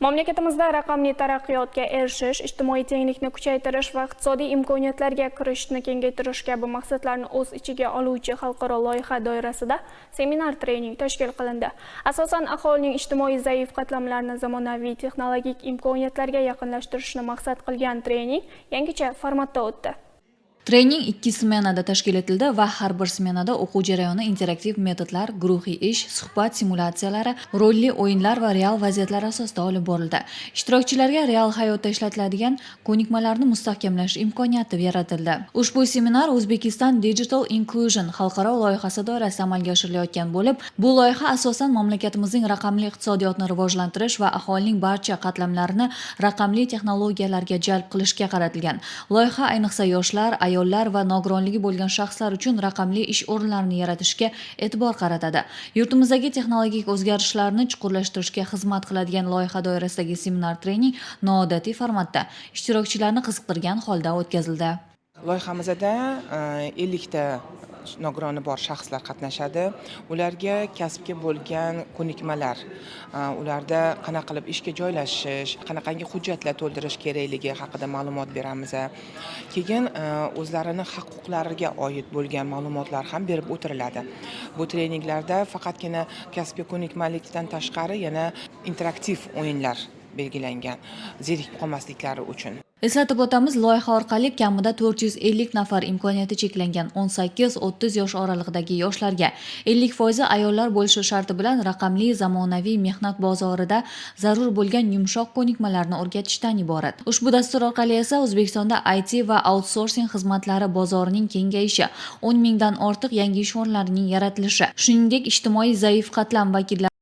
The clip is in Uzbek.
Mamlakatimizda raqamli taraqqiyotga erishish, ijtimoiy tenglikni kuchaytirish va iqtisodiy imkoniyatlarga kirishni kengaytirish kabi maqsadlarni o'z ichiga oluvchi xalqaro loyiha doirasida seminar trening tashkil qilindi. Asosan aholining ijtimoiy zaif qatlamlarini zamonaviy texnologik imkoniyatlarga yaqinlashtirishni maqsad qilgan trening yangicha formatda o'tdi. Trening ikki smenada tashkil etildi va har bir smenada o'quv jarayoni interaktiv metodlar, guruhiy ish, suhbat simulyatsiyalari, rolli o'yinlar va real vaziyatlar asosida olib borildi. Ishtirokchilarga real hayotda ishlatiladigan ko'nikmalarni mustahkamlash imkoniyati yaratildi. Ushbu seminar O'zbekiston Digital Inclusion xalqaro loyihasi doirasida amalga oshirilayotgan bo'lib, bu loyiha asosan mamlakatimizning raqamli iqtisodiyotni rivojlantirish va aholining barcha qatlamlarini raqamli texnologiyalarga jalb qilishga qaratilgan. Loyiha ayniqsa yoshlar, ayollar va nogironligi bo'lgan shaxslar uchun raqamli ish o'rinlarini yaratishga e'tibor qaratadi. Yurtimizdagi texnologik o'zgarishlarni chuqurlashtirishga xizmat qiladigan loyiha doirasidagi seminar trening noodatiy formatda, ishtirokchilarni qiziqtirgan holda o'tkazildi. Loyihamizda 50 ta nogironi bor shaxslar qatnashadi. Ularga kasbga bo'lgan ko'nikmalar, ularda qanaqa qilib ishga joylashish, qanaqangi hujjatlar to'ldirish kerakligi haqida ma'lumot beramiz. Keyin o'zlarini haq huquqlariga oid bo'lgan ma'lumotlar ham berib o'tiriladi. Bu treninglarda faqatgina kasbga ko'nikmalikdan tashqari yana interaktiv o'yinlar belgilangan, zerikib qolmasliklari uchun. Eslatib o'tamiz, loyiha orqali kamida 450 nafar imkoniyati cheklangan 18-30 yosh oralig'idagi yoshlarga, 50 foizi ayollar bo'lishi sharti bilan, raqamli zamonaviy mehnat bozorida zarur bo'lgan yumshoq ko'nikmalarni o'rgatishdan iborat. Ushbu dastur orqali esa O'zbekistonda IT va outsourcing xizmatlari bozorining kengayishi, 10 mingdan ortiq yangi ish o'rinlarining yaratilishi, shuningdek, ijtimoiy zaif qatlam vakillari